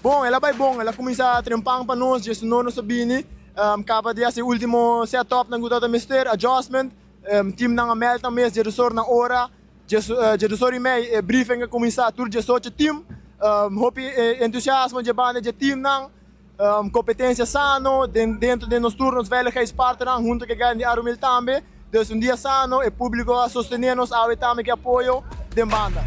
Bon, el a bai bon, el a kuminsá trempan pa nos, dje sunor nos a bini, kaba di hasi e último set-up nan ku tabata mester, adjustment, teamnan a mèld nan mes djedusor na ora, djedusor i mei e briefing a kuminsá tur djesocho team, hopi entusiasmo dje banda dje teamnan. Competencia sano den dentro den nos tur nos veiligheidspartnernan hunto cu e garen di Arumil tambe. Dus un dia sano e publico a sostene nos awe tambe cu apoyo den banda.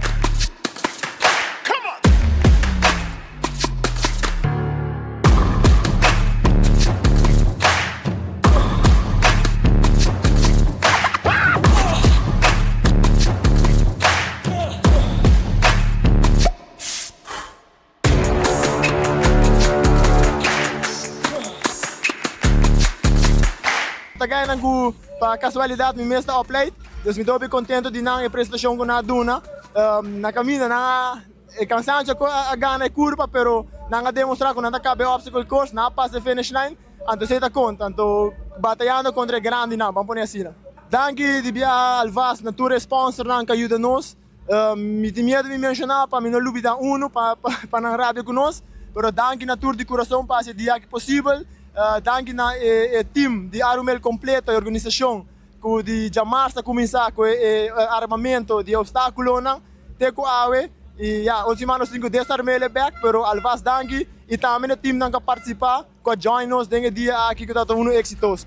Ta gainan ku pa kasualidat mi mes ta opleid, dus mi ta hopi kontento di nan e presentashon ku nan a duna. Na kaminda nan a e kansansio ku a gana e kurpa pero nan a demostrá ku nan ta kaba e obstacle course, nan a pasa e finish line, anto esei ta konta. Anto batayando kontra e grandinan, ban pone asina. Danki di biaha alvast na tur e sponsornan ku a yuda nos. Mi tin miedu mi menshoná pa mi no lubidá unu pa pa nan rabia ku nos, pero danki na tur di kurason pa hasi e dia aki posibel. Danki na e e team di Arumel kompleto, e organisashon ku di djamars ta kuminsá ku e e armamento di e opstákulonan te ku awe. I ya, otro siman nos tin ku desarm'el e bèk, pero alvast danki i tambe na e teamnan ku a partisipá, ku a join nos den e dia aki ku tabata unu eksitoso.